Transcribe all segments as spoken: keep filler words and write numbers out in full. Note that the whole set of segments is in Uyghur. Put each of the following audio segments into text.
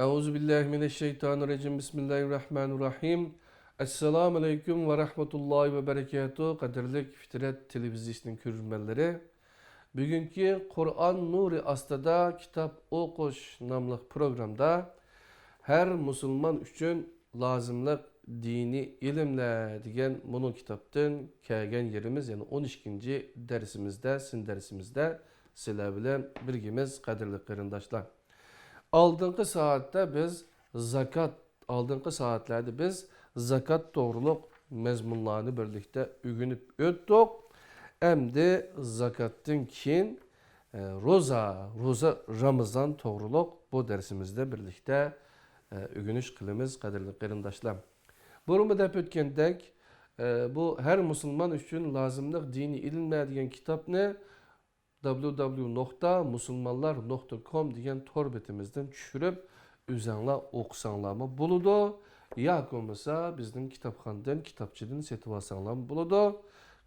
أعوذ بالله من الشيطان الرجيم. بسم الله الرحمن الرحيم. ئەسسالامۇ ئەلەيكۇم ۋە رەھمەتۇللاھى ۋە بەرەكاتۇھ. قەدىرلىك فىترەت تېلېۋىزىيىسىنىڭ كۆرۈرمەنلىرى، بۈگۈنكى قۇرئان نۇرى ئاستىدا كىتاب ئوقۇش ناملىق پروگرامدا ھەر مۇسۇلمان ئۈچۈن لازىملىق دىنىي ئىلىملەر دېگەن مۇنۇ كىتابتىن كەلگەن يېرىمىز، يەنى ئون ئىككىنچى دەرسىمىزدە، سىن دەرسىمىزدە سىلەر بىلەن بىرگىمىز، قەدىرلىك قېرىنداشلار. ئالدىنقى سائەتتە بىز زاكات، ئالدىنقى سائەتلەردە بىز زاكات توغرۇلۇق مەزمۇنلارنى بىرلىكتە ئۆگىنىپ ئۆتتۇق. ئەمدى زاكاتتىن كېيىن، ئە، روزا، روزا رامىزان توغرۇلۇق بۇ دەرسىمىزدە بىرلىكتە، ئە، ئۆگىنىش قىلىمىز، قەدىرلىك قېرىنداشلار. بۇرۇنمۇ دەپ ئۆتكەندەك، ئە، بۇ ھەر مۇسۇلمان ئۈچۈن لازىملىق دىنىي ئىلىملەر دېگەن كىتابنى دابليۇ دابليۇ نۇقتا مۇسۇلمانلار نۇقتا كوم دېگەن تور بېتىمىزدىن چۈشۈرۈپ، ئۆزەڭلار ئوقۇساڭلارمۇ بولىدۇ. ياكى بولمىسا بىزنىڭ كىتابخانىدىن، كىتابچىدىن سېتىۋالساڭلارمۇ بولىدۇ،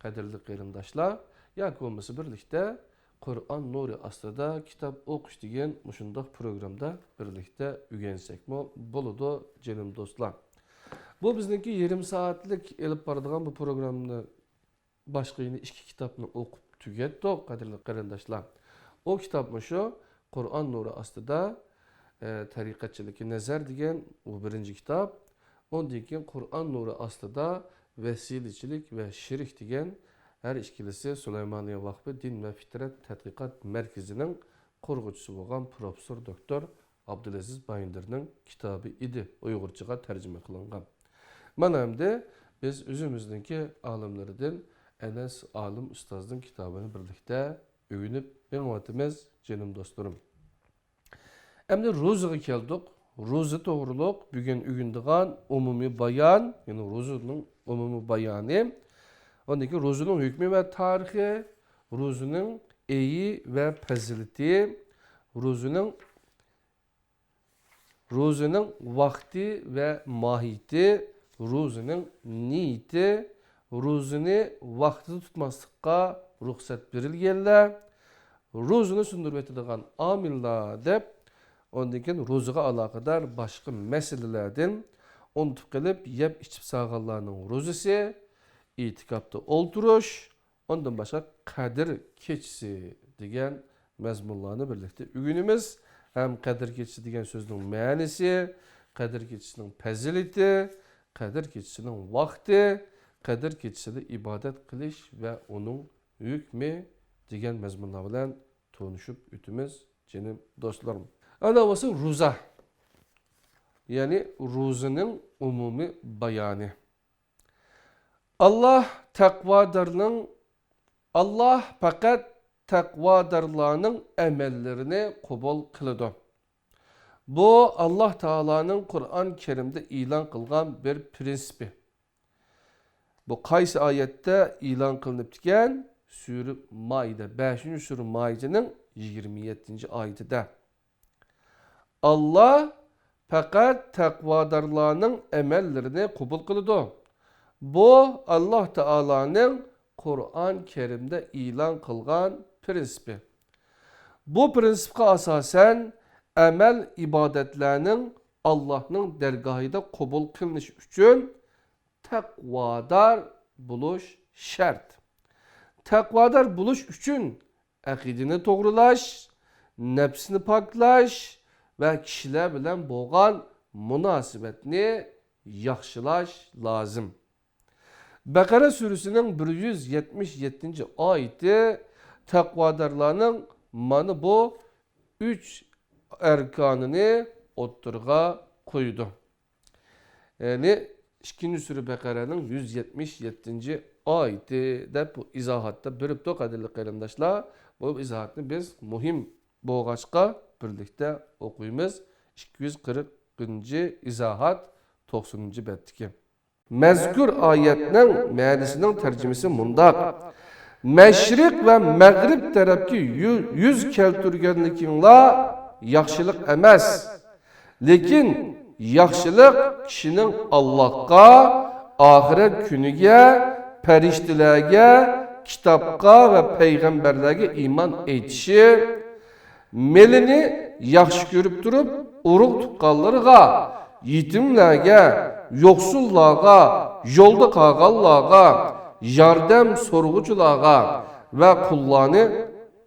قەدىرلىك قېرىنداشلار. ياكى بولمىسا بىرلىكتە قۇرئان نۇرى ئاستىدا كىتاب ئوقۇش دېگەن مۇشۇنداق پروگرامدا بىرلىكتە ئۆگەنسەكمۇ بولىدۇ، جېنىم دوستلار. بۇ بىزنىڭكى يېرىم سائەتلىك ئېلىپ بارىدىغان بۇ پروگرامنى باشقا يەنە ئىككى كىتابنى ئوقۇپ تۈگەتتۇق، قەدىرلىك قېرىنداشلار. ئۇ كىتابمۇ شۇ، قۇرئان نۇرى ئاستىدا، ئە، تەرىقەتچىلىككە نەزەر دېگەن ئۇ بىرىنچى كىتاب. ئۇندىن كېيىن قۇرئان نۇرى ئاستىدا ۋەسىلىچىلىك ۋە شېرىك دېگەن، ھەر ئىككىلىسى سۇلايمانىيە ۋەقپى دىن ۋە فىترەت تەتقىقات مەركىزىنىڭ قۇرغۇچىسى بولغان پروفېسسور دوكتور ئابدۇلئەزىز بايىندىرنىڭ كىتابى ئىدى، ئۇيغۇرچىغا تەرجىمە قىلىنغان. مانا ئەمدى بىز ئۆزىمىزنىڭكى ئالىملىرىدىن ئەنەس ئالىم ئۇستازنىڭ كىتابىنى بىرلىكتە ئۆگىنىپ مېڭىۋاتىمىز، جېنىم دوستلىرىم. ئەمدى روزىغا كەلدۇق. روزا توغرۇلۇق بۈگۈن ئۆگىنىدىغان ئومۇمىي بايان، يەنى روزىنىڭ ئومۇمىي بايانى. ئاندىن كېيىن روزىنىڭ ھۆكمى ۋە تارىخى، روزىنىڭ ئېيى ۋە پەزىلىتى، روزىنىڭ روزىنىڭ ۋاقتى ۋە ماھىيىتى، روزىنىڭ نىيىتى، روزىنى ۋاقتىدا تۇتماسلىققا رۇخسەت بېرىلگەنلەر، روزىنى سۇندۇرۇۋېتىدىغان ئامىللار دەپ، ئاندىن كېيىن روزىغا ئالاقىدار باشقا مەسىلىلەردىن، ئۇنتۇپ قېلىپ يەپ ئىچىپ سالغانلارنىڭ روزىسى، ئېتىكاپتا ئولتۇرۇش، ئۇندىن باشقا قەدىر كېچىسى دېگەن مەزمۇنلارنى بىرلىكتە ئۆگىنىمىز. ھەم قەدىر كېچىسى دېگەن سۆزنىڭ مەنىسى، قەدىر كېچىسىنىڭ پەزىلىتى، قەدىر كېچىسىنىڭ ۋاقتى، قەدىر كېچىسىدە ئىبادەت قىلىش ۋە ئۇنىڭ ھۆكمى دېگەن مەزمۇنلار بىلەن تونۇشۇپ ئۆتىمىز، جېنىم دوستلىرىم. ئەنە بولسا روزا، يەنى روزىنىڭ ئومۇمىي بايانى. ئاللاھ تەقۋادارنىڭ، ئاللاھ پەقەت تەقۋادارلارنىڭ ئەمەللىرىنى قوبۇل قىلىدۇ. بۇ ئاللاھ تائالانىڭ قۇرئان كەرىمدە ئېلان قىلغان بىر پرىنسىپى. بۇ قايسى ئايەتتە ئېلان قىلىنىپتىكەن؟ سۈرە مائىدە، بەشىنچى سۈرە مائىدىنىڭ يىگىرمە يەتتىنچى ئايىتىدە. ئاللاھ پەقەت تەقۋادارلارنىڭ ئەمەللىرىنى قوبۇل قىلىدۇ. بۇ ئاللاھ تائالانىڭ قۇرئان كەرىمدە ئېلان قىلغان پرىنسىپى. بۇ پرىنسىپقا ئاساسەن، ئەمەل ئىبادەتلەرنىڭ ئاللاھنىڭ دەرگاھىدا قوبۇل قىلىنىشى ئۈچۈن تەقۋادار بولۇش شەرت. تەقۋادار بولۇش ئۈچۈن ئەقىدىنى توغرىلاش، نەپسنى پاكلاش ۋە كىشىلەر بىلەن بولغان مۇناسىۋەتنى ياخشىلاش لازىم. بەقەرە سۈرىسىنىڭ بىر يۈز يەتمىش يەتتىنچى ئايىتى تەقۋادارلارنىڭ مانا بۇ ئۈچ ئەركانىنى ئوتتۇرىغا قويىدۇ. يەنى ئىككىنچى سۈرە بەقەرەنىڭ يۈز يەتمىش يەتتىنچى ئايىتى دەپ بۇ ئىزاھاتتا بېرىپتۇ، قەدىرلىك قېرىنداشلار. بۇ ئىزاھاتنى بىز مۇھىم بولغاچقا بىرلىكتە ئوقۇيمىز. ئىككى يۈز قىرىقىنچى ئىزاھات، توقسىنىنچى بەتتىكى. مەزكۇر ئايەتنىڭ مەنىسىنىڭ تەرجىمىسى مۇنداق: مەشرىق ۋە مەغرىب تەرەپكە يۈ-، يۈز كەلتۈرگەنلىكىڭلار ياخشىلىق ئەمەس. لېكىن ياخشىلىق كىشىنىڭ ئاللاھقا، ئاخىرەت كۈنىگە، پەرىشتىلەرگە، كىتابقا ۋە پەيغەمبەرلەرگە ئىمان ئېيتىشى، مېلىنى ياخشى كۆرۈپ تۇرۇپ، ئۇرۇق تۇغقانلىرىغا، يېتىملەرگە، يوقسۇللارغا، يولدا قالغانلارغا، ياردەم سورىغۇچىلارغا ۋە قۇللارنى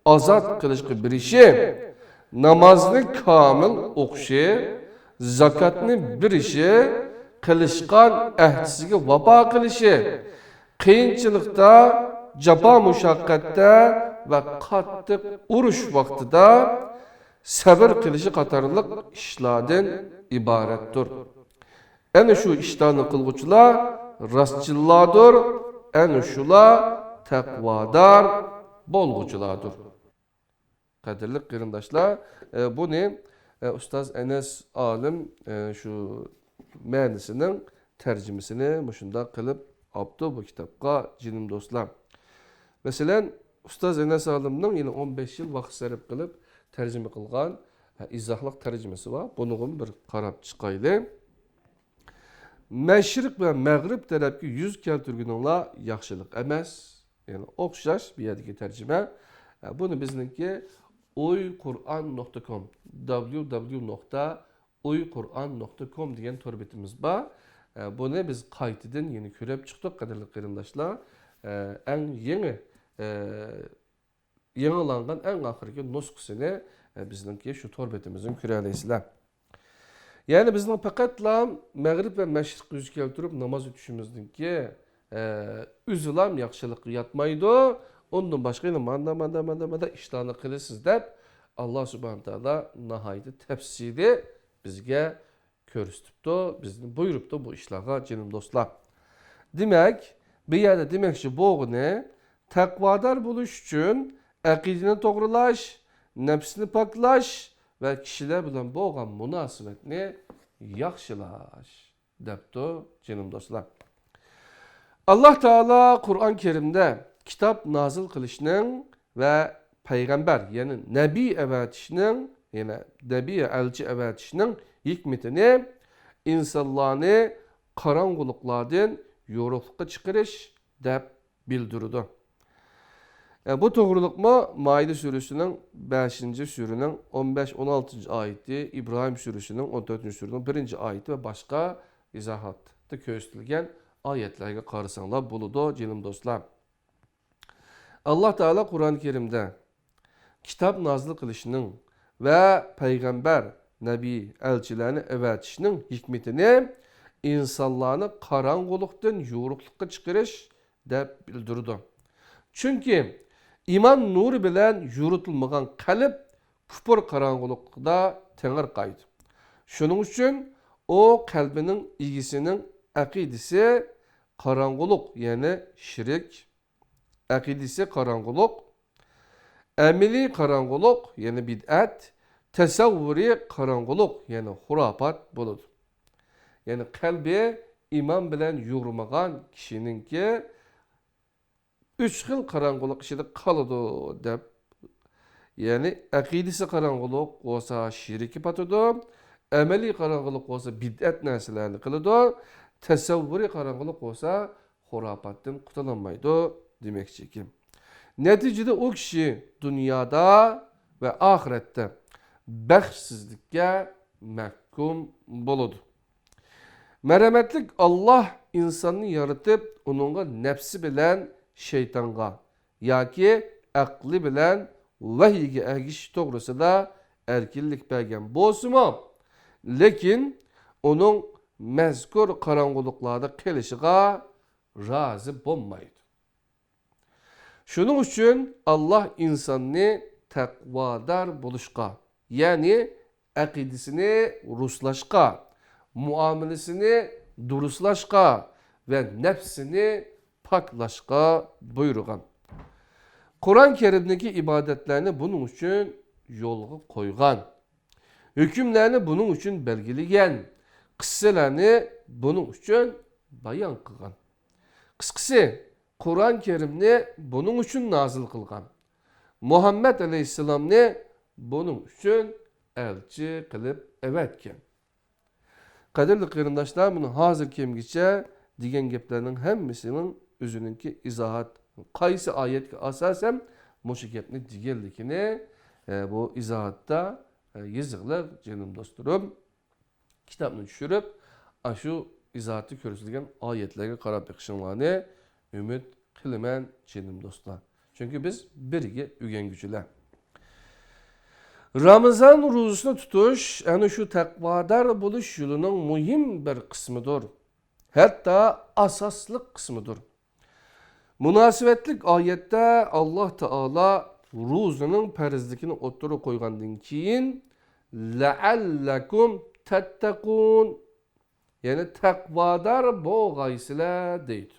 ئازاد قىلىشقا بېرىشى، نامازنى كامىل ئوقۇشى، زاكاتنى بېرىشى، قىلىشقان ئەھدىسىگە ۋاپا قىلىشى، قىيىنچىلىقتا، جاپا-مۇشەققەتتە ۋە قاتتىق ئۇرۇش ۋاقتىدا سەۋر قىلىشى قاتارلىق ئىشلاردىن ئىبارەتتۇر. ئەنە شۇ ئىشلارنى قىلغۇچىلار راستچىللاردۇر، ئەنە شۇلار تەقۋادار بولغۇچىلاردۇر. قەدىرلىك قېرىنداشلار، ئە، بۇنى، ئە، ئۇستاز ئەنەس ئالىم، ئە، شۇ مەنىسىنىڭ تەرجىمىسىنى مۇشۇنداق قىلىپ ئاپتۇ بۇ كىتابقا، جېنىم دوستلار. مەسىلەن، ئۇستاز ئەنەس ئالىمنىڭ يەنە ئون بەش يىل ۋاقىت سەرپ قىلىپ تەرجىمە قىلغان، ئە، ئىزاھلىق تەرجىمىسى بار. بۇنىڭغىمۇ بىر قاراپ چىقايلى. مەشرىق ۋە مەغرىب تەرەپكە يۈز كەلتۈرگىنىڭلار ياخشىلىق ئەمەس. يەنى ئوخشاش بۇ يەردىكى تەرجىمە. ئە، بۇنى بىزنىڭكى ئوي قۇرئان نۇقتا كوم، دبليۇ دبليۇ نۇقتا ئوي قۇرئان نۇقتا كوم دېگەن تور بېتىمىز بار. ئە، بۇنى بىز قايتىدىن يەنە كۆرۈپ چىقتۇق، قەدىرلىك قېرىنداشلار. ئە، ئەڭ يېڭى، ئە، يېڭىلانغان ئەڭ ئاخىرقى نۇسخىسىنى، ئە، بىزنىڭكى شۇ تور بېتىمىزدىن كۆرەلەيسىلەر. يەنى بىزنىڭ پەقەتلا مەغرىب ۋە مەشرىققا يۈز كەلتۈرۈپ ناماز ئۆتۈشىمىزنىڭكى، ئە، ئۆزىلام ياخشىلىققا ياتمايدۇ. ئۇندىن باشقا يەنە ماندا، ماندا، ماندا، ماندا ئىشلارنى قىلىسىز دەپ، ئاللا سۇبھانە تائالا ناھايىتى تەپسىلىي بىزگە كۆرسىتىپتۇ، بىزنى بۇيرۇپتۇ بۇ ئىشلارغا، جېنىم دوستلار. دېمەك، بۇ يەردە دېمەكچى بولغىنى، تەقۋادار بولۇش ئۈچۈن ئەقىدىنى توغرىلاش، نەپسىنى پاكلاش ۋە كىشىلەر بىلەن بولغان مۇناسىۋەتنى ياخشىلاش، دەپتۇ، جېنىم دوستلار. ئاللا تائالا قۇرئان كەرىمدە كىتاب نازىل قىلىشنىڭ ۋە پەيغەمبەر، يەنى نەبىي ئەۋەتىشنىڭ، يەنى نەبىي ئەلچى ئەۋەتىشنىڭ ھېكمىتىنى ئىنسانلارنى قاراڭغۇلۇقلاردىن يورۇقلۇققا چىقىرىش دەپ بىلدۈرىدۇ. ئە، بۇ توغرىلىقمۇ مائىدە سۈرىسىنىڭ بەشىنچى سۈرىنىڭ ئون بەش، ئون ئالتىنچى ئايىتى، ئىبراھىم سۈرىسىنىڭ ئون تۆتىنچى سۈرىنىڭ بىرىنچى ئايىتى ۋە باشقا ئىزاھاتتا كۆرسىتىلگەن ئايەتلەرگە قارىساڭلار بولىدۇ، جېنىم دوستلار. ئاللا تائالا قۇرئان كەرىمدە كىتاب نازىل قىلىشنىڭ ۋە پەيغەمبەر، نەبىي، ئەلچىلەرنى ئەۋەتىشنىڭ ھېكمىتىنى ئىنسانلارنى قاراڭغۇلۇقتىن يورۇقلۇققا چىقىرىش دەپ بىلدۈرىدۇ. چۈنكى ئىمان نۇرى بىلەن يورۇتۇلمىغان قەلب كۇپۇر قاراڭغۇلۇقىدا تېڭىرقايدۇ. شۇنىڭ ئۈچۈن ئۇ قەلبىنىڭ ئىگىسىنىڭ ئەقىدىسى قاراڭغۇلۇق، يەنى شىرك، ئەقىدىسى قاراڭغۇلۇق، ئەمىلى قاراڭغۇلۇق، يەنى بىدئەت، تەسەۋۋۇرى قاراڭغۇلۇق، يەنى خۇراپات بولىدۇ. يەنى قەلبى ئىمان بىلەن يورۇمىغان كىشىنىڭكى ئۈچ خىل قاراڭغۇلۇق ئىچىدە قالىدۇ دەپ، يەنى ئەقىدىسى قاراڭغۇلۇق بولسا شىرككە پاتىدۇ، ئەمەلىي قاراڭغۇلۇق بولسا بىدئەت نەرسىلەرنى قىلىدۇ، تەسەۋۋۇرىي قاراڭغۇلۇق بولسا خۇراپاتتىن قۇتۇلالمايدۇ دېمەكچىكەن. نەتىجىدە ئۇ كىشى دۇنيادا ۋە ئاخىرەتتە بەختسىزلىككە مەھكۇم بولىدۇ. مەرھەمەتلىك ئاللاھ ئىنساننى يارىتىپ، ئۇنىڭغا نەپسى بىلەن شەيتانغا ياكى ئەقلى بىلەن ۋەھىيگە ئەگىشىش توغرىسىدا ئەركىنلىك بەرگەن بولسىمۇ، لېكىن ئۇنىڭ مەزكۇر قاراڭغۇلۇقلاردا قېلىشىغا رازى بولمايدۇ. شۇنىڭ ئۈچۈن ئاللاھ ئىنساننى تەقۋادار بولۇشقا، يەنى ئەقىدىسىنى رۇسلاشقا، مۇئامىلىسىنى دۇرۇسلاشقا ۋە نەپسىنى پاكلاشقا بۇيرۇغان. قۇرئان كەرىمدىكى ئىبادەتلەرنى بۇنىڭ ئۈچۈن يولغا قويغان. ھۆكۈملەرنى بۇنىڭ ئۈچۈن بەلگىلىگەن. قىسسىلەرنى بۇنىڭ ئۈچۈن بايان قىلغان. قىسقىسى، قۇرئان كەرىمنى بۇنىڭ ئۈچۈن نازىل قىلغان. مۇھەممەد ئەلەيھىسسالامنى بۇنىڭ ئۈچۈن ئەلچى قىلىپ ئەۋەتكەن. قەدىرلىك قېرىنداشلار، مانا ھازىر كەمگىچە دېگەن گەپلەرنىڭ ھەممىسىنىڭ ئۆزىنىڭكى ئىزاھات، قايسى ئايەتكە ئاساسەن مۇشۇ گەپنى دېگەنلىكىنى، ئە، بۇ ئىزاھاتتا، ئە، يېزىقلىق جېنىم دوستلىرىم، كىتابنى چۈشۈرۈپ، ئاشۇ ئىزاھاتتا كۆرسىتىلگەن ئايەتلەرگە قاراپ بېقىشىڭلارنى ئۈمىد قىلىمەن، جېنىم دوستلار. چۈنكى بىز بىرگە ئۆگەنگۈچىلەر. رامىزان روزىسىنى تۇتۇش ئەنە شۇ تەقۋادار بولۇش يولىنىڭ مۇھىم بىر قىسمىدۇر. ھەتتا ئاساسلىق قىسمىدۇر. مۇناسىۋەتلىك ئايەتتە ئاللاھ تائالا روزىنىڭ پەرزلىكىنى ئوتتۇرىغا قويغاندىن كېيىن، لەئەللەكۇم تەتتەقۇن، يەنى تەقۋادار بولغايسىلەر دەيدۇ.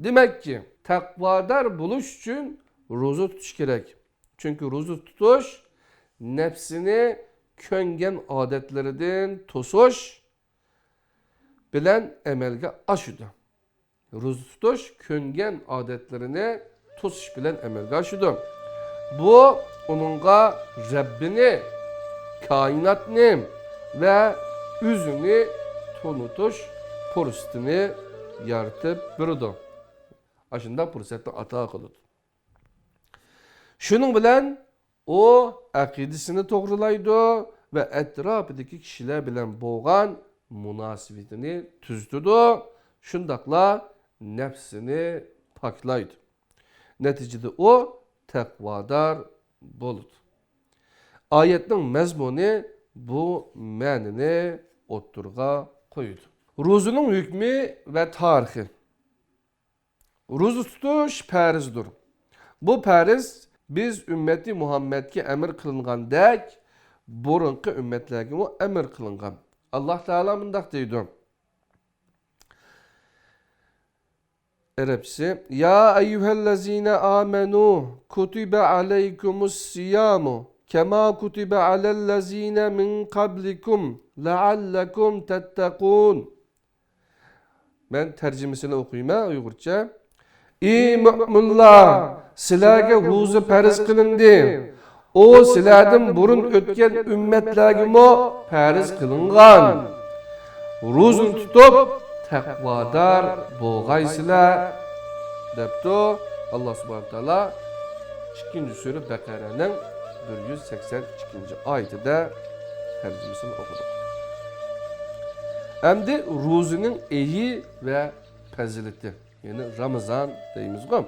دېمەككى، تەقۋادار بولۇش ئۈچۈن روزا تۇتۇش كېرەك. چۈنكى روزا تۇتۇش نەپسىنى كۆنگەن ئادەتلىرىدىن توسۇش بىلەن ئەمەلگە ئاشىدۇ. روزا تۇتۇش كۆنگەن ئادەتلىرىنى توسۇش بىلەن ئەمەلگە ئاشىدۇ. بۇ ئۇنىڭغا رەببىنى، كائىناتنى ۋە ئۆزىنى تونۇتۇش پۇرسىتىنى يارىتىپ بېرىدۇ. ئاشۇنداق پۇرسەتنى ئاتا قىلىدۇ. شۇنىڭ بىلەن ئۇ ئەقىدىسىنى توغرىلايدۇ ۋە ئەتراپىدىكى كىشىلەر بىلەن بولغان مۇناسىۋىتىنى تۈزىتىدۇ، شۇنداقلا نەپسىنى پاكلايدۇ. نەتىجىدە ئۇ تەقۋادار بولىدۇ. ئايەتنىڭ مەزمۇنى بۇ مەنىنى ئوتتۇرىغا قويىدۇ. روزىنىڭ ھۆكمى ۋە تارىخى. روزا تۇتۇش پەرزدۇر. بۇ پەرز بىز ئۈممىتى مۇھەممەدكە ئەمر قىلىنغاندەك، بۇرۇنقى ئۈممەتلەرگىمۇ ئەمر قىلىنغان. ئاللاھ تائالا مۇنداق دەيدۇ. ئەرەبچىسى، يا أيها الذين آمنوا كتب عليكم الصيام كما كتب على الذين من قبلكم لعلكم تتقون. مەن تەرجىمىسىنى ئوقۇيمەن ئۇيغۇرچە. ئى مۆمىنلار، سىلەرگە روزا پەرز قىلىندى. ئۇ سىلەردىن بۇرۇن ئۆتكەن ئۈممەتلەرگىمۇ پەرز قىلىنغان. روزىنى تۇتۇپ، تەقۋادار بولغايسىلەر، دەپتۇ ئاللاھ سۇبھانەھۇ ۋە تائالا ئىككىنچى سۈرە بەقەرەنىڭ بىر يۈز سەكسەن ئىككىنچى ئايىتىدە تەرجىمىسىنى ئوقۇدۇق. ئەمدى روزىنىڭ ئېيى ۋە پەزىلىتى، يەنى رامىزان دەيمىزغۇ.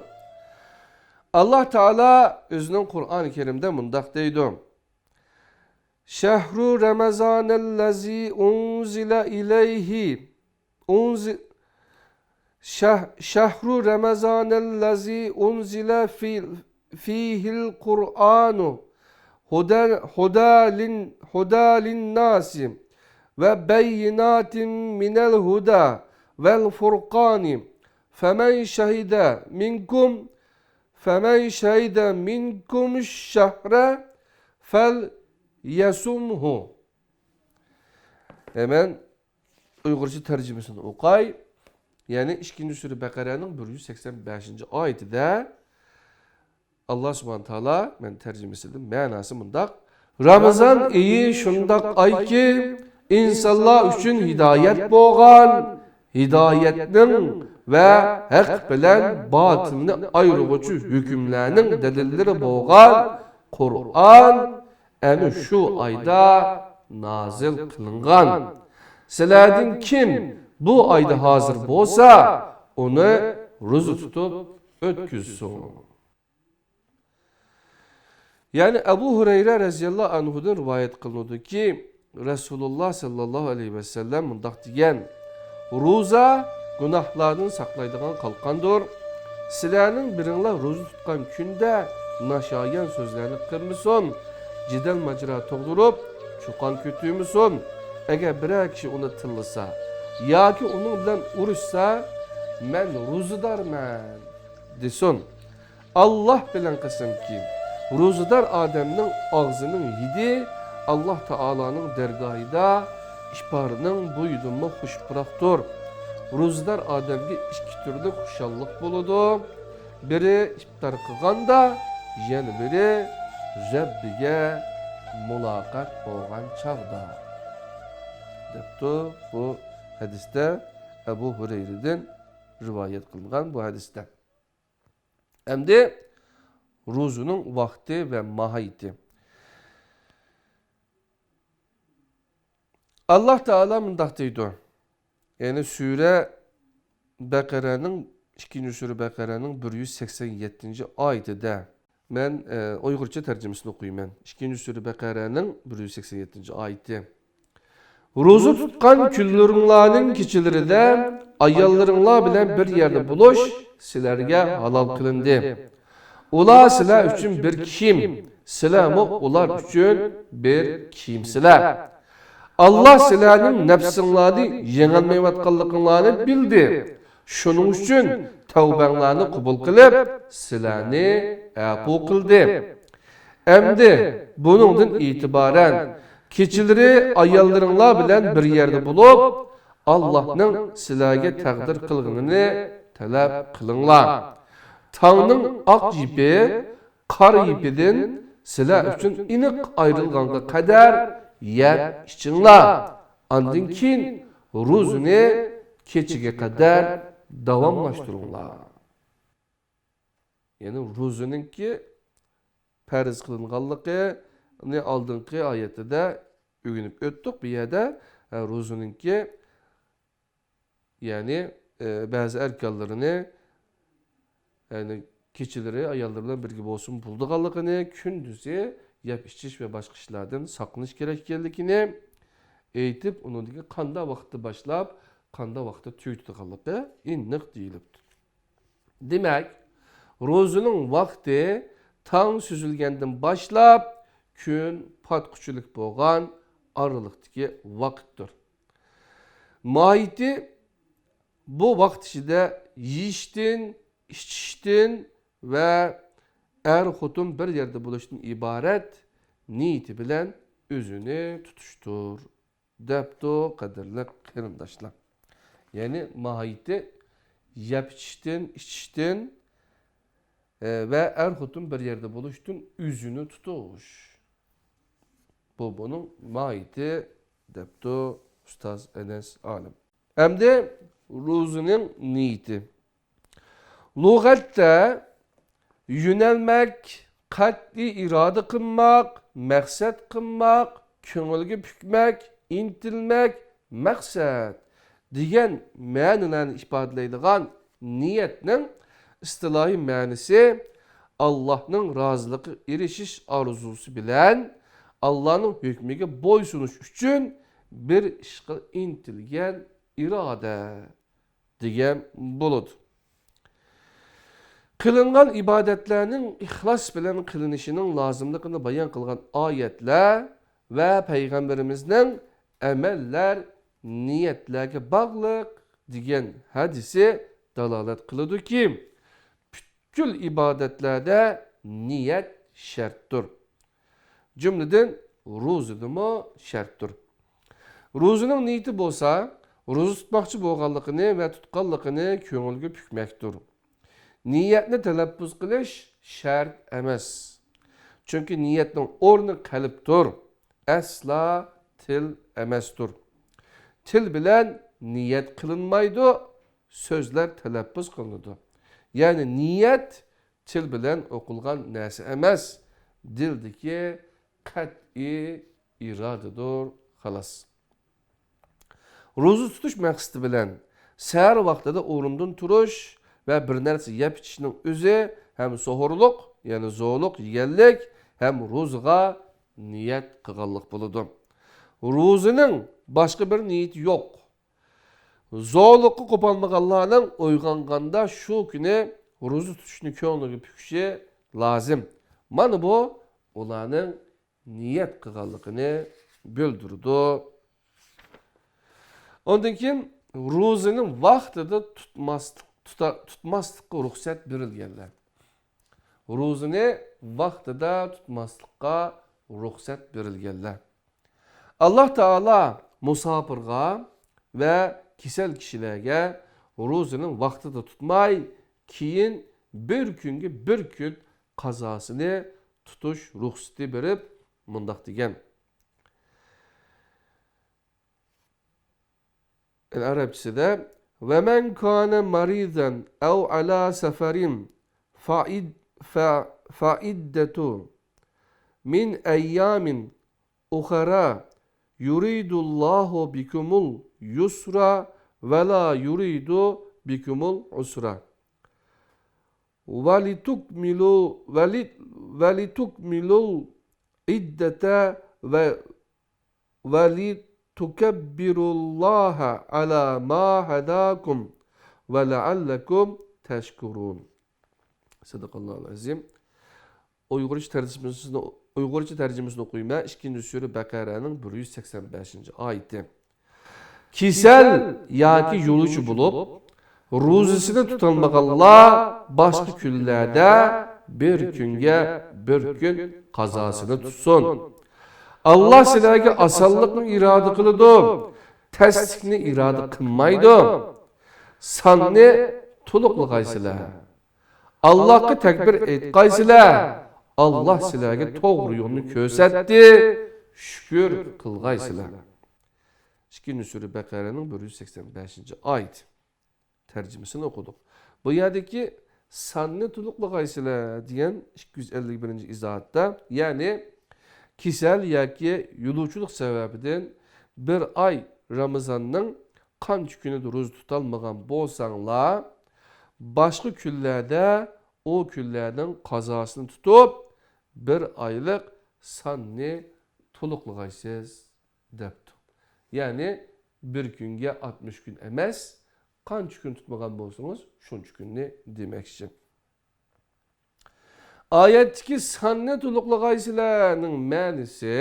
ئاللاھ تائالا ئۆزىنىڭ قۇرئانى كەرىمدە مۇنداق دەيدۇ. شهر رمضان الذي أنزل إليه أنزل شه- شهر رمضان الذي أنزل في- فيه القرآن هدى هدى لل- هدى للناس وبينات من الهدى والفرقان فمن شهد منكم فمن شهد منكم الشهر فليصمه. Hemen Uyg'urcha tarjimasini o'qay. Ya'ni ikkinchi sura Baqaraning bir yuz sakson beshinchi oyatida Alloh subhanahu taolo, men tarjimasini, ma'nosi mundoq: Ramazon oyi shundoq oyki, insonlar uchun hidoyat bo'lgan, hidoyatning va haq bilan botilni ayiruvchi hukmlarning dalillari bo'lgan Qur'on ana shu oyda nozil qilingan. Sizlardan kim bu oyda hozir bo'lsa, uni ro'za tutib o'tkazsin. Ya'ni Abu Hurayra roziyallohu anhudan rivoyat qilinadiki, Rasululloh sallallohu alayhi vasallam mundoq degan: Ro'za gunohlardan saqlaydigan qalqondir. Sizlarning biringlar ro'za tutgan kunda nashoyon so'zlarni qilmasin, jidal majra tug'dirib, cho'qon ko'tarmasin. Agar biror kishi uni tillasa yoki uning bilan urushsa, men ro'zadorman, desin. Alloh bilan qasamki, ro'zador odamning og'zining hidi Alloh taoloning dargohida iforning bo'yidanmi xush puroqdir. Ro'zador odamga ikki turli xushalliq bo'ladi. Biri iftor qilganda, yana biri Rabbiga muloqot bo'lgan chog'da, debdi bu hadisda, Abu Hurayradan rivoyat qilingan bu hadisda. Endi ro'zaning vaqti va mohiyati. ئاللاھ تائالا مۇنداق دەيدۇ، يەنى سۈرە بەقەرەنىڭ، ئىككىنچى سۈرە بەقەرەنىڭ بىر يۈز سەكسەن يەتتىنچى ئايىتىدە، مەن، ئە، ئۇيغۇرچە تەرجىمىسىنى ئوقۇيمەن. ئىككىنچى سۈرە بەقەرەنىڭ بىر يۈز سەكسەن يەتتىنچى ئايىتى. روزا تۇتقان كۈنلىرىڭلارنىڭ كېچىلىرىدە ئاياللىرىڭلار بىلەن بىر يەردە بولۇش سىلەرگە ھالال قىلىندى. ئۇلار سىلەر ئۈچۈن بىر كىيىم، سىلەرمۇ ئۇلار ئۈچۈن بىر كىيىمسىلەر. ئاللاھ سىلەرنىڭ نەپسىڭلارنى يېڭەلمەيۋاتقانلىقىڭلارنى بىلدى. شۇنىڭ ئۈچۈن تەۋبەڭلارنى قوبۇل قىلىپ، سىلەرنى ئەپۇ قىلدى. ئەمدى بۇنىڭدىن ئېتىبارەن كېچىلىرى ئاياللىرىڭلار بىلەن بىر يەردە بولۇپ، ئاللاھنىڭ سىلەرگە تەقدىر قىلغىنىنى تەلەپ قىلىڭلار. تاڭنىڭ ئاق يىپى قارا يىپىدىن سىلەر ئۈچۈن ئېنىق ئايرىلغانغا قەدەر يەپ ئىچىڭلار. ئاندىن كېيىن روزىنى كېچىگە قەدەر داۋاملاشتۇرۇڭلار. يەنى روزىنىڭكى پەرز قىلىنغانلىقىنى ئالدىنقى ئايەتتە ئۆگىنىپ ئۆتتۇق. بۇ يەردە، ئە، روزىنىڭكى، يەنى، ئە، بەزى ئەركانلىرىنى، يەنى كېچىلىرى ئاياللىرى بىلەن بىرگە بولسىمۇ بولىدىغانلىقىنى، كۈندۈزى يەپ ئىچىش ۋە باشقا ئىشلاردىن ساقلىنىش كېرەك ئىكەنلىكىنى ئېيتىپ، ئۇنىڭدىن كېيىن قانداق ۋاقىتتا باشلاپ، قانداق ۋاقىتتا تۈگىتىدىغانلىقى ئېنىق دېيىلىپتۇ. دېمەك، روزىنىڭ ۋاقتى تاڭ سۈزۈلگەندىن باشلاپ كۈن پاتقۇچىلىك بولغان ئارىلىقتىكى ۋاقىتتۇر. ماھىيىتى بۇ ۋاقىت ئىچىدە يېيىشتىن، ئىچىشتىن ۋە ئەر-خوتۇن بىر يەردە بولۇشتىن ئىبارەت نىيىتى بىلەن ئۆزىنى تۇتۇشتۇر. دەپتۇ، قەدىرلىك قېرىنداشلار. يەنى ماھىيىتى يەپ ئىچىشتىن، ئىچىشتىن، ئە، ۋە ئەر-خوتۇن بىر يەردە بولۇشتىن ئۆزىنى تۇتۇش. بۇ بۇنىڭ ماھىيىتى، دەپتۇ ئۇستاز ئەنەس ئالىم. ئەمدى روزىنىڭ نىيىتى. لۇغەتتە يۆنەلمەك، قەتئىي ئىرادە قىلماق، مەقسەت قىلماق، كۆڭۈلگە پۈكمەك، ئىنتىلمەك، مەقسەت دېگەن مەنىلەرنى ئىپادىلەيدىغان نىيەتنىڭ ئىستىلاھىي مەنىسى، ئاللاھنىڭ رازىلىقىغا ئېرىشىش ئارزۇسى بىلەن ئاللاھنىڭ ھۆكمىگە بويسۇنۇش ئۈچۈن بىر ئىشقا ئىنتىلگەن ئىرادە دېگەن بولىدۇ. قىلىنغان ئىبادەتلەرنىڭ ئىخلاس بىلەن قىلىنىشىنىڭ لازىملىقىنى بايان قىلغان ئايەتلەر ۋە پەيغەمبىرىمىزنىڭ «ئەمەللەر نىيەتلەرگە باغلىق» دېگەن ھەدىسى دالالەت قىلىدۇكى، پۈتكۈل ئىبادەتلەردە نىيەت شەرتتۇر. جۈملىدىن روزىدىمۇ شەرتتۇر. روزىنىڭ نىيىتى بولسا، روزا تۇتماقچى بولغانلىقىنى ۋە تۇتقانلىقىنى كۆڭۈلگە پۈكمەكتۇر. نىيەتنى تەلەپپۇز قىلىش شەرت ئەمەس. چۈنكى نىيەتنىڭ ئورنى قەلبتۇر، ئەسلا تىل ئەمەستۇر. تىل بىلەن نىيەت قىلىنمايدۇ، سۆزلەر تەلەپپۇز قىلىنىدۇ. يەنى نىيەت تىل بىلەن ئوقۇلغان نەرسە ئەمەس، دىلدىكى قەتئىي ئىرادىدۇر، خالاس. روزا تۇتۇش مەقسىتى بىلەن سەھەر ۋاقتىدا ئورۇندىن تۇرۇش ۋە بىر نەرسە يەپ ئىچىشنىڭ ئۆزى ھەم سوھۇرلۇق، يەنى زورلۇق يېگەنلىك، ھەم روزىغا نىيەت قىلغانلىق بولىدۇ. روزىنىڭ باشقا بىر نىيىتى يوق. زورلۇققا قوپالمىغانلارنىڭ ئويغانغاندا شۇ كۈنى روزا تۇتۇشنى كۆڭلىگە پۈكۈشى لازىم. مانا بۇ ئۇلارنىڭ نىيەت قىلغانلىقىنى بىلدۈرىدۇ. ئاندىن كېيىن روزىنى ۋاقتىدا تۇتماسلىق، تۇتا-، تۇتماسلىققا رۇخسەت بېرىلگەنلەر. روزىنى ۋاقتىدا تۇتماسلىققا رۇخسەت بېرىلگەنلەر. ئاللاھ تائالا مۇساپىرغا ۋە كېسەل كىشىلەرگە روزىنى ۋاقتىدا تۇتماي، كېيىن بىر كۈنگە بىر كۈن قازاسىنى تۇتۇش رۇخسىتى بېرىپ، مۇنداق دېگەن. ئەرەبچىسىدە، ومن كان مريضا أو على سفر فعد-، ف-، فعدة من أيام أخر يريد الله بكم اليسر ولا يريد بكم العسر ولتكملوا ولتكملوا العدة ولتكبروا الله على ما هداكم ولعلكم تشكرون. صدق الله العظيم. ئۇيغۇرچە تەرجىمىسىنى، ئۇيغۇرچە تەرجىمىسىنى ئوقۇيمەن. ئىككىنچى سۈرە بەقەرەنىڭ بىر يۈز سەكسەن بەشىنچى ئايىتى. كېسەل ياكى يولۇچى بولۇپ، روزىسىنى تۇتالمىغانلار باشقا كۈنلەردە بىر كۈنگە بىر كۈن قازاسىنى تۇتسۇن. ئاللا سىلەرگە ئاسانلىقنى ئىرادە قىلىدۇ، تەسلىكنى ئىرادە قىلمايدۇ. ساننى تولۇقلىغايسىلەر. ئاللاھقا تەكبىر ئېيتقايسىلەر، ئاللاھ سىلەرگە توغرا يولنى كۆرسەتتى، شۈكۈر قىلغايسىلەر. ئىككىنچى سۈرە بەقەرەنىڭ بىر يۈز سەكسەن بەشىنچى ئايىتى تەرجىمىسىنى ئوقۇدۇق. بۇ يەردىكى ساننى تولۇقلىغايسىلەر دېگەن ئىككى يۈز ئەللىك بىرىنچى ئىزاھاتتا، يەنى كېسەل ياكى يولۇچىلىق سەۋەبىدىن بىر ئاي رامىزاننىڭ قانچە كۈنىدە روزا تۇتالمىغان بولساڭلار، باشقا كۈنلەردە ئۇ كۈنلەرنىڭ قازاسىنى تۇتۇپ، بىر ئايلىق ساننى تولۇقلىغايسىز، دەپتۇ. يەنى بىر كۈنگە ئاتمىش كۈن ئەمەس، قانچە كۈن تۇتمىغان بولسىڭىز، شۇنچە كۈننى دېمەكچى. ئايەتتىكى ساننى تولۇقلىغايسىلەرنىڭ مەنىسى،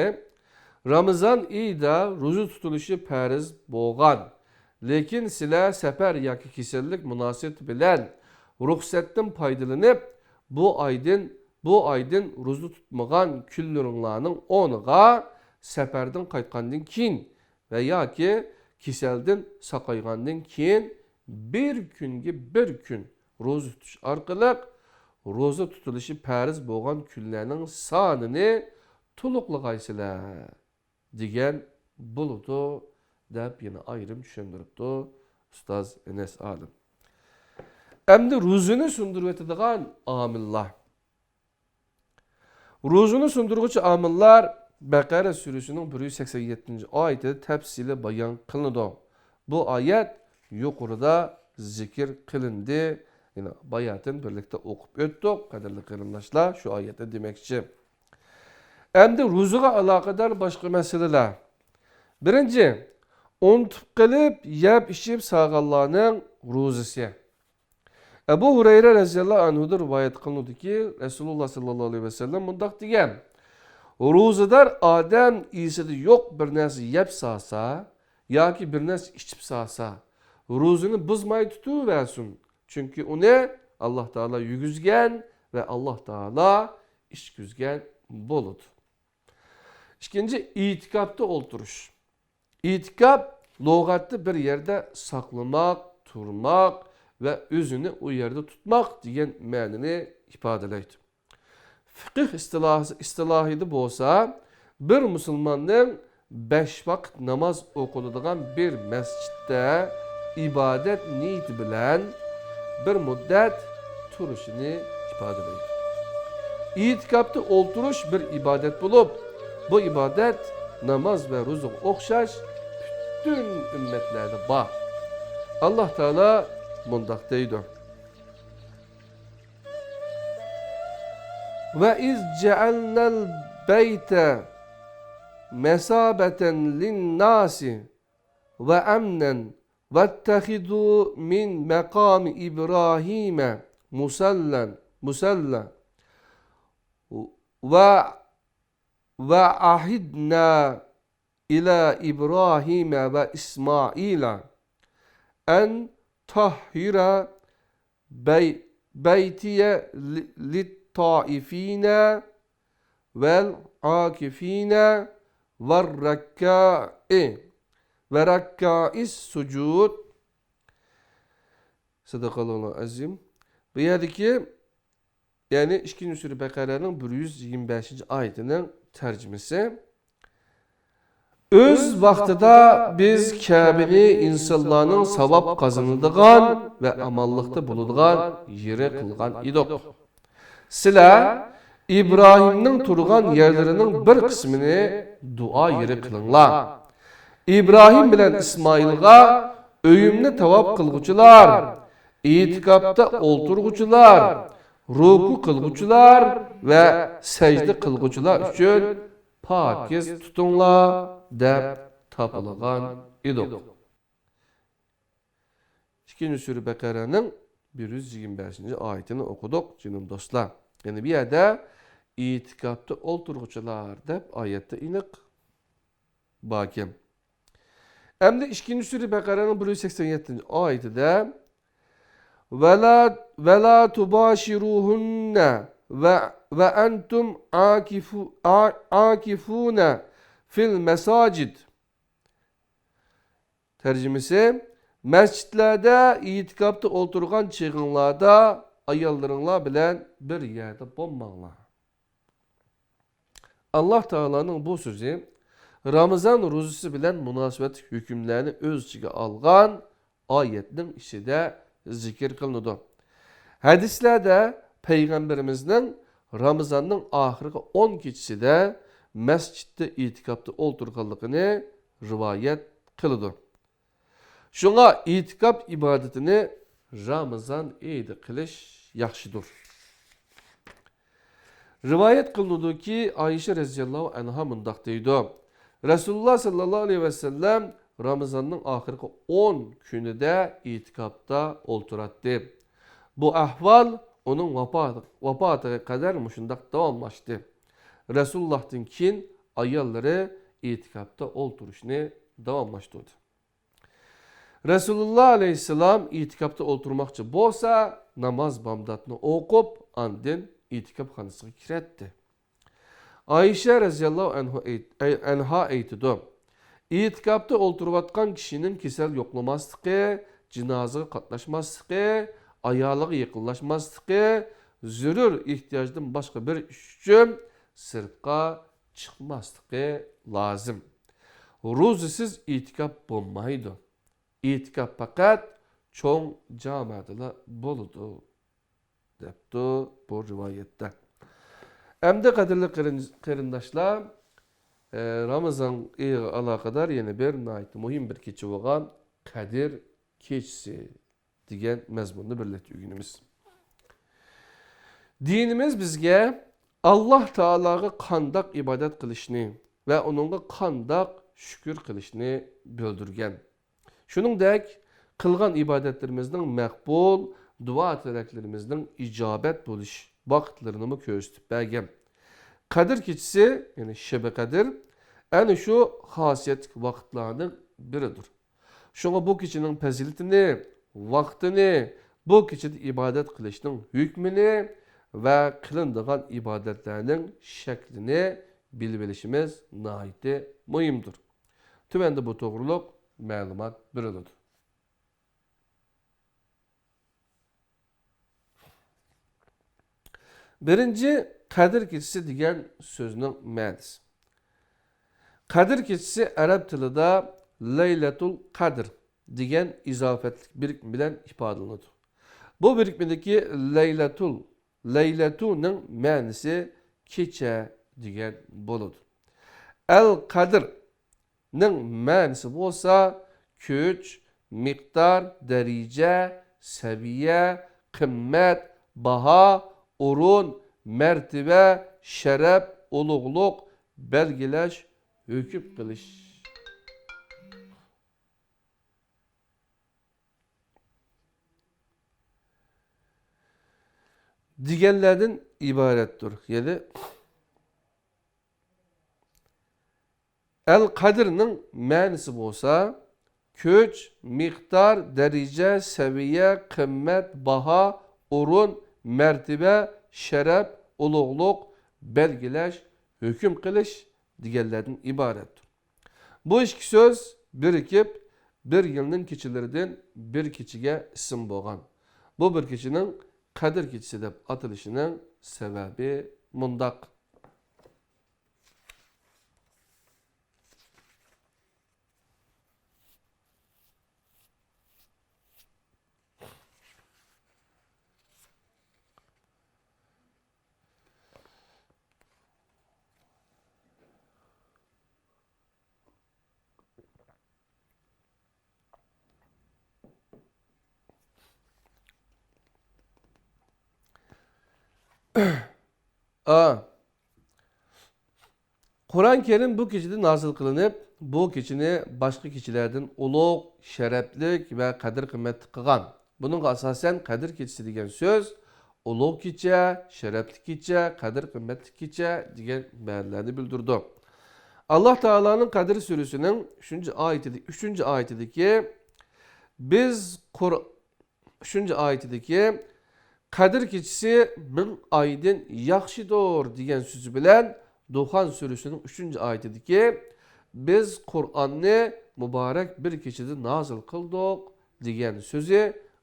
رامىزان ئېيىدا روزا تۇتۇلۇشى پەرز بولغان، لېكىن سىلەر سەپەر ياكى كېسەللىك مۇناسىۋىتى بىلەن رۇخسەتتىن پايدىلىنىپ، بۇ ئايدىن، بۇ ئايدىن روزا تۇتمىغان كۈنلىرىڭلارنىڭ ئورنىغا سەپەردىن قايتقاندىن كېيىن ۋە ياكى كېسەلدىن ساقايغاندىن كېيىن بىر كۈنگە بىر كۈن روزا تۇتۇش ئارقىلىق روزا تۇتۇلۇشى پەرز بولغان كۈنلەرنىڭ سانىنى تولۇقلىغايسىلەر دېگەن بولىدۇ، دەپ يەنە ئايرىم چۈشەندۈرۈپتۇ ئۇستاز ئەنەس ئالىم. ئەمدى روزىنى سۇندۇرۇۋېتىدىغان ئامىللار. روزىنى سۇندۇرغۇچى ئامىللار بەقەرە سۈرىسىنىڭ بىر يۈز سەكسەن يەتتىنچى ئايىتىدە تەپسىلىي بايان قىلىنىدۇ. بۇ ئايەت يۇقىرىدا زىكىر قىلىندى. يەنە باياتىن بىرلىكتە ئوقۇپ ئۆتتۇق، قەدىرلىك قېرىنداشلار، شۇ ئايەتنى دېمەكچى. ئەمدى روزىغا ئالاقىدار باشقا مەسىلىلەر. بىرىنچى، ئۇنتۇپ قېلىپ يەپ ئىچىپ ساغانلارنىڭ روزىسى. ئەبۇ ھۇرەيرە رەزىياللاھۇ ئەنھۇدىن رىۋايەت قىلىنىدۇكى، رەسۇلۇللاھ ساللاللاھۇ ئەلەيھى ۋەسەللەم مۇنداق دېگەن: روزىدار ئادەم ئېسىدە يوق بىر نەرسە يەپ سالسا ياكى بىر نەرسە ئىچىپ سالسا، روزىنى بۇزماي تۇتۇۋەرسۇن، چۈنكى ئۇنى ئاللاھ تائالا يېگۈزگەن ۋە ئاللاھ تائالا ئىچكۈزگەن بولىدۇ. ئىككىنچى، ئېتىكاپتا ئولتۇرۇش. ئېتىكاپ لۇغەتتە بىر يەردە ساقلىماق، تۇرماق ۋە ئۆزىنى ئۇ يەردە تۇتماق دېگەن مەنىنى ئىپادىلەيدۇ. فىقىھ ئىستىلاھى، ئىستىلاھىدا بولسا، بىر مۇسۇلماننىڭ بەش ۋاقىت ناماز ئوقۇلىدىغان بىر مەسچىتتە ئىبادەت نىيىتى بىلەن بىر مۇددەت تۇرۇشىنى ئىپادىلەيدۇ. ئېتىكاپتا ئولتۇرۇش بىر ئىبادەت بولۇپ، بۇ ئىبادەت ناماز ۋە روزىغا ئوخشاش پۈتۈن ئۈممەتلەردە بار. ئاللاھ تائالا مۇنداق دەيدۇ: وَإِذْ جَعَلْنَا الْبَيْتَ مَثَابَةً لِلنَّاسِ وَأَمْنًا وَاتَّخِذُوا مِنْ مَقَامِ إِبْرَاهِيمَ مُصَلًّى، مُصَلًّى، وَ، وَعَهِدْنَا إِلَى إِبْرَاهِيمَ وَإِسْمَاعِيلَ أَنْ طَهِّرَ بَيْ، بَيْتِيَ لِلطَّائِفِينَ وَالْعَاكِفِينَ وَالرُّكَّعِ، وَالرُّكَّعِ السُّجُودِ. صدق الله العظيم. بۇ يەردىكى، يەنى ئىككىنچى سۈرە بەقەرەنىڭ بىر يۈز يىگىرمە بەشىنچى ئايىتىنىڭ تەرجىمىسى. ئۆز ۋاقتىدا بىز كەبىنى ئىنسانلارنىڭ ساۋاب قازىنىدىغان ۋە ئامانلىقتا بولىدىغان يېرى قىلغان ئىدۇق. سىلەر ئىبراھىمنىڭ تۇرغان يەرلىرىنىڭ بىر قىسمىنى دۇئا يېرى قىلىڭلار. ئىبراھىم بىلەن ئىسمائىلغا ئۆيۈمنى تاۋاپ قىلغۇچىلار، ئېتىكاپتا ئولتۇرغۇچىلار، رۇكۇ قىلغۇچىلار ۋە سەجدە قىلغۇچىلار ئۈچۈن پاكىز تۇتۇڭلار دەپ تاپىلىغان ئىدۇق. ئىككىنچى سۈرە بەقەرەنىڭ بىر يۈز يىگىرمە بەشىنچى ئايىتىنى ئوقۇدۇق، جېنىم دوستلار. يەنى بۇ يەردە ئېتىكاپتا ئولتۇرغۇچىلار دەپ ئايەتتە ئېنىق باركەن. ئەمدى ئىككىنچى سۈرە بەقەرەنىڭ بىر يۈز سەكسەن يەتتىنچى ئايىتىدە، ۋەلا، ۋەلا تۇباشىرۇھۇننە ۋە، ۋە ئەنتۇم ئاكىفۇ-، ئا-، ئاكىفۇنە فىل مەساجىد. تەرجىمىسى، مەسچىتلەردە ئېتىكاپتا ئولتۇرغان چېغىڭلاردا ئاياللىرىڭلار بىلەن بىر يەردە بولماڭلار. ئاللاھ تائالانىڭ بۇ سۆزى رامىزان روزىسى بىلەن مۇناسىۋەتلىك ھۆكۈملەرنى ئۆز ئىچىگە ئالغان ئايەتنىڭ ئىچىدە زىكىر قىلىنىدۇ. ھەدىسلەردە پەيغەمبىرىمىزنىڭ رامىزاننىڭ ئاخىرقى ئون كېچىسىدە مەسچىتتە ئېتىكاپتا ئولتۇرغانلىقىنى رىۋايەت قىلىدۇ. شۇڭا ئېتىكاپ ئىبادىتىنى رامىزان ئېيىدا قىلىش ياخشىدۇر. رىۋايەت قىلىنىدۇكى، ئائىشە رەزىياللاھۇ ئەنھا مۇنداق دەيدۇ، رەسۇلۇللاھ ساللاللاھۇ ئەلەيھى ۋەسەللەم رامىزاننىڭ ئاخىرقى ئون كۈنىدە ئېتىكاپتا ئولتۇراتتى. بۇ ئەھۋال ئۇنىڭ ۋاپا-، ۋاپاتىغا قەدەر مۇشۇنداق داۋاملاشتى. رەسۇلۇللاھتىن كېيىن ئاياللىرى ئېتىكاپتا ئولتۇرۇشنى داۋاملاشتۇردى. رەسۇلۇللاھ ئەلەيھىسسالام ئېتىكاپتا ئولتۇرماقچى بولسا، ناماز بامداتنى ئوقۇپ، ئاندىن ئېتىكاپخانىسىغا كىرەتتى. ئائىشە رەزىياللاھۇ ئەنھۇ ئېيت-، ئەي-، ئەنھا ئېيتىدۇ، ئېتىكاپتا ئولتۇرۇۋاتقان كىشىنىڭ كېسەل يوقلىماسلىقى، جىنازىغا قاتناشماسلىقى، ئايالىغا يېقىنلاشماسلىقى، زۆرۈر ئېھتىياجدىن باشقا بىر ئىش ئۈچۈن سىرتقا چىقماسلىقى لازىم. روزىسىز ئېتىكاپ بولمايدۇ. ئېتىكاپ پەقەت چوڭ جامەدىلا بولىدۇ، دەپتۇ بۇ رىۋايەتتە. ئەمدى قەدىرلىك قېرىن-، قېرىنداشلار، ئە، رامىزان ئېيىغا ئالاقىدار يەنە بىر ناھايىتى مۇھىم بىر كېچە بولغان قەدىر كېچىسى دېگەن مەزمۇننى بىرلىكتە ئۆگىنىمىز. دىنىمىز بىزگە ئاللاھ تائالاغا قانداق ئىبادەت قىلىشنى ۋە ئۇنىڭغا قانداق شۈكۈر قىلىشنى بىلدۈرگەن. شۇنىڭدەك، قىلغان ئىبادەتلىرىمىزنىڭ مەقبۇل، دۇئا تىلەكلىرىمىزنىڭ ئىجابەت بولۇش ۋاقىتلىرىنىمۇ كۆرسىتىپ بەرگەن. قەدىر كېچىسى، يەنى شېبە قەدىر، ئەنە شۇ خاسىيەتلىك ۋاقىتلارنىڭ بىرىدۇر. شۇڭا بۇ كېچىنىڭ پەزىلىتىنى، ۋاقتىنى، بۇ كېچىدە ئىبادەت قىلىشنىڭ ھۆكمىنى ۋە قىلىنىدىغان ئىبادەتلەرنىڭ شەكلىنى بىلىۋېلىشىمىز ناھايىتى مۇھىمدۇر. تۆۋەندە بۇ توغرۇلۇق مەلۇمات بېرىلىدۇ. بىرىنچى، قەدىر كېچىسى دېگەن سۆزنىڭ مەنىسى. قەدىر كېچىسى ئەرەب تىلىدا لەيلەتۇل قەدر دېگەن ئىزاپەتلىك بىرىكمە بىلەن ئىپادىلىنىدۇ. بۇ بىرىكمىدىكى لەيلەتۇل، لەيلەتۇنىڭ مەنىسى كېچە دېگەن بولىدۇ. ئەل قەدر نىڭ مەنىسى بولسا، كۈچ، مىقدار، دەرىجە، سەۋىيە، قىممەت، باھا، ئورۇن، مەرتىۋە، شەرەپ، ئۇلۇغلۇق، بەلگىلەش، ھۆكۈم قىلىش. دېگەنلەردىن ئىبارەتتۇر. يەنى، ئەل قەدرنىڭ مەنىسى بولسا، كۈچ، مىقدار، دەرىجە، سەۋىيە، قىممەت، باھا، ئورۇن، مەرتىۋە، شەرەپ، ئۇلۇغلۇق، بەلگىلەش، ھۆكۈم قىلىش دېگەنلەردىن ئىبارەتتۇر. بۇ ئىككى سۆز بىرىكىپ، بىر يىلنىڭ كېچىلىرىدىن بىر كېچىگە ئىسىم بولغان. بۇ بىر كېچىنىڭ قەدىر كېچىسى دەپ ئاتىلىشىنىڭ سەۋەبى مۇنداق. ئا، قۇرئان كەرىم بۇ كېچىدە نازىل قىلىنىپ، بۇ كېچىنى باشقا كېچىلەردىن ئۇلۇغ، شەرەپلىك ۋە قەدىر-قىممەتلىك قىلغان. بۇنىڭغا ئاساسەن، قەدىر كېچىسى دېگەن سۆز ئۇلۇغ كېچە، شەرەپلىك كېچە، قەدىر-قىممەتلىك كېچە دېگەن مەنىلەرنى بىلدۈرىدۇ. ئاللاھ تائالانىڭ قەدىر سۈرىسىنىڭ ئۈچىنچى ئايىتىدە، ئۈچىنچى ئايىتىدىكى، بىز قۇر-، ئۈچىنچى ئايىتىدىكى، «قەدىر كېچىسى مىڭ ئايدىن ياخشىدۇر» دېگەن سۆزى بىلەن، دۇخان سۈرىسىنىڭ ئۈچىنچى ئايىتىدىكى، «بىز قۇرئاننى مۇبارەك بىر كېچىدە نازىل قىلدۇق» دېگەن سۆزى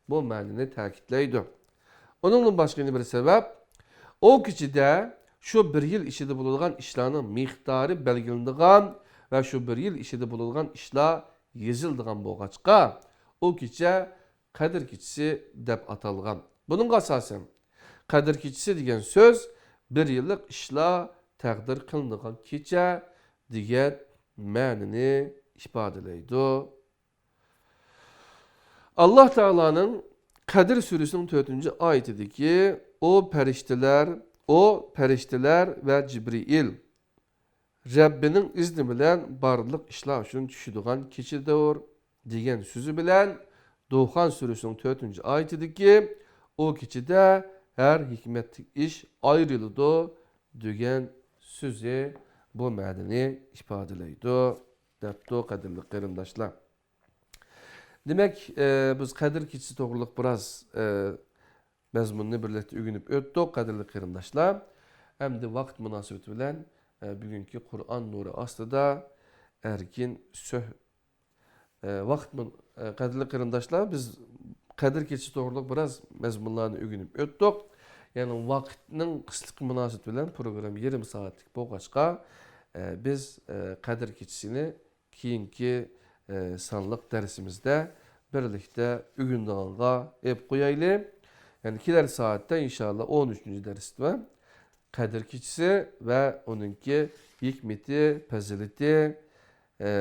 بۇ مەنىنى تەكىتلەيدۇ. ئۇنىڭدىن باشقا يەنە بىر سەۋەب، ئۇ كېچىدە شۇ بىر يىل ئىچىدە بولىدىغان ئىشلارنىڭ مىقدارى بەلگىلىنىدىغان ۋە شۇ بىر يىل ئىچىدە بولىدىغان ئىشلار يېزىلىدىغان بولغاچقا، ئۇ كېچە قەدىر كېچىسى دەپ ئاتالغان. بۇنىڭغا ئاساسەن، قەدىر كېچىسى دېگەن سۆز بىر يىللىق ئىشلار تەقدىر قىلىنىدىغان كېچە دېگەن مەنىنى ئىپادىلەيدۇ. ئاللاھ تائالانىڭ قەدىر سۈرىسىنىڭ تۆتىنچى ئايىتىدىكى، ئۇ پەرىشتىلەر، ئۇ پەرىشتىلەر ۋە جىبرىئىل، رەببىنىڭ ئىزنى بىلەن بارلىق ئىشلار ئۈچۈن چۈشىدىغان كېچىدۇر، دېگەن سۆزى بىلەن، دۇخان سۈرىسىنىڭ تۆتىنچى ئايىتىدىكى، ئۇ كېچىدە ھەر ھېكمەتلىك ئىش ئايرىلىدۇ، دېگەن سۆزى بۇ مەنىنى ئىپادىلەيدۇ، دەپتۇ، قەدىرلىك قېرىنداشلار. دېمەك، ئە، بىز قەدىر كېچىسى توغرىلىق بىراز، ئە، مەزمۇننى بىرلىكتە ئۆگىنىپ ئۆتتۇق، قەدىرلىك قېرىنداشلار. ئەمدى ۋاقىت مۇناسىۋىتى بىلەن، ئە، بۈگۈنكى قۇرئان نۇرى ئاستىدا ئەركىن سۆھ-، ئە، ۋاقىت مۇن-، ئە، قەدىرلىك قېرىنداشلار، بىز قەدىر كېچىسى توغرىلىق بىراز مەزمۇنلارنى ئۆگىنىپ ئۆتتۇق. يەنى ۋاقىتنىڭ قىسلىقى مۇناسىۋىتى بىلەن پروگرامما يېرىم سائەتلىك بولغاچقا، ئە، بىز، ئە، قەدىر كېچىسىنى كېيىنكى، ئە، سانلىق دەرسىمىزدە بىرلىكتە ئۆگىنىدىغانغا ئېلىپ قويايلى. يەنى كېلەر سائەتتە ئىنشاللا ئون ئۈچىنچى دەرستە قەدىر كېچىسى ۋە ئۇنىڭكى ھېكمىتى، پەزىلىتى، ئە،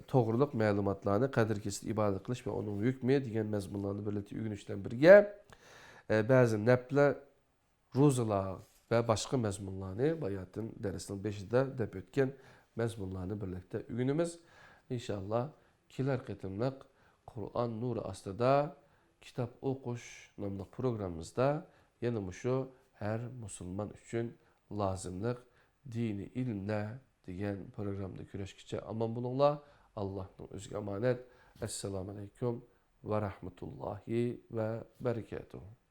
توغرىلىق مەلۇماتلارنى، قەدىر كېچىسىدە ئىبادەت قىلىش ۋە ئۇنىڭ ھۆكمى دېگەن مەزمۇنلارنى بىرلىكتە ئۆگىنىش بىلەن بىرگە، ئە، بەزى نەپلەر، روزىلار ۋە باشقا مەزمۇنلارنى باياتىن دەرسنىڭ بېشىدا دەپ ئۆتكەن مەزمۇنلارنى بىرلىكتە ئۆگىنىمىز. ئىنشاللا كېلەر قېتىملىق قۇرئان نۇرى ئاستىدا كىتاب ئوقۇش ناملىق پروگراممىمىزدا يەنە مۇشۇ ھەر مۇسۇلمان ئۈچۈن لازىملىق دىنىي ئىلىملەر دېگەن پروگراممىدا كۆرۈشكىچە ئامان بولۇڭلار. ئاللاھنىڭ ئۆزىگە ئامانەت. ئەسسالامۇ ئەلەيكۇم ۋە رەھمەتۇللاھى ۋە بەرىكاتۇھۇ.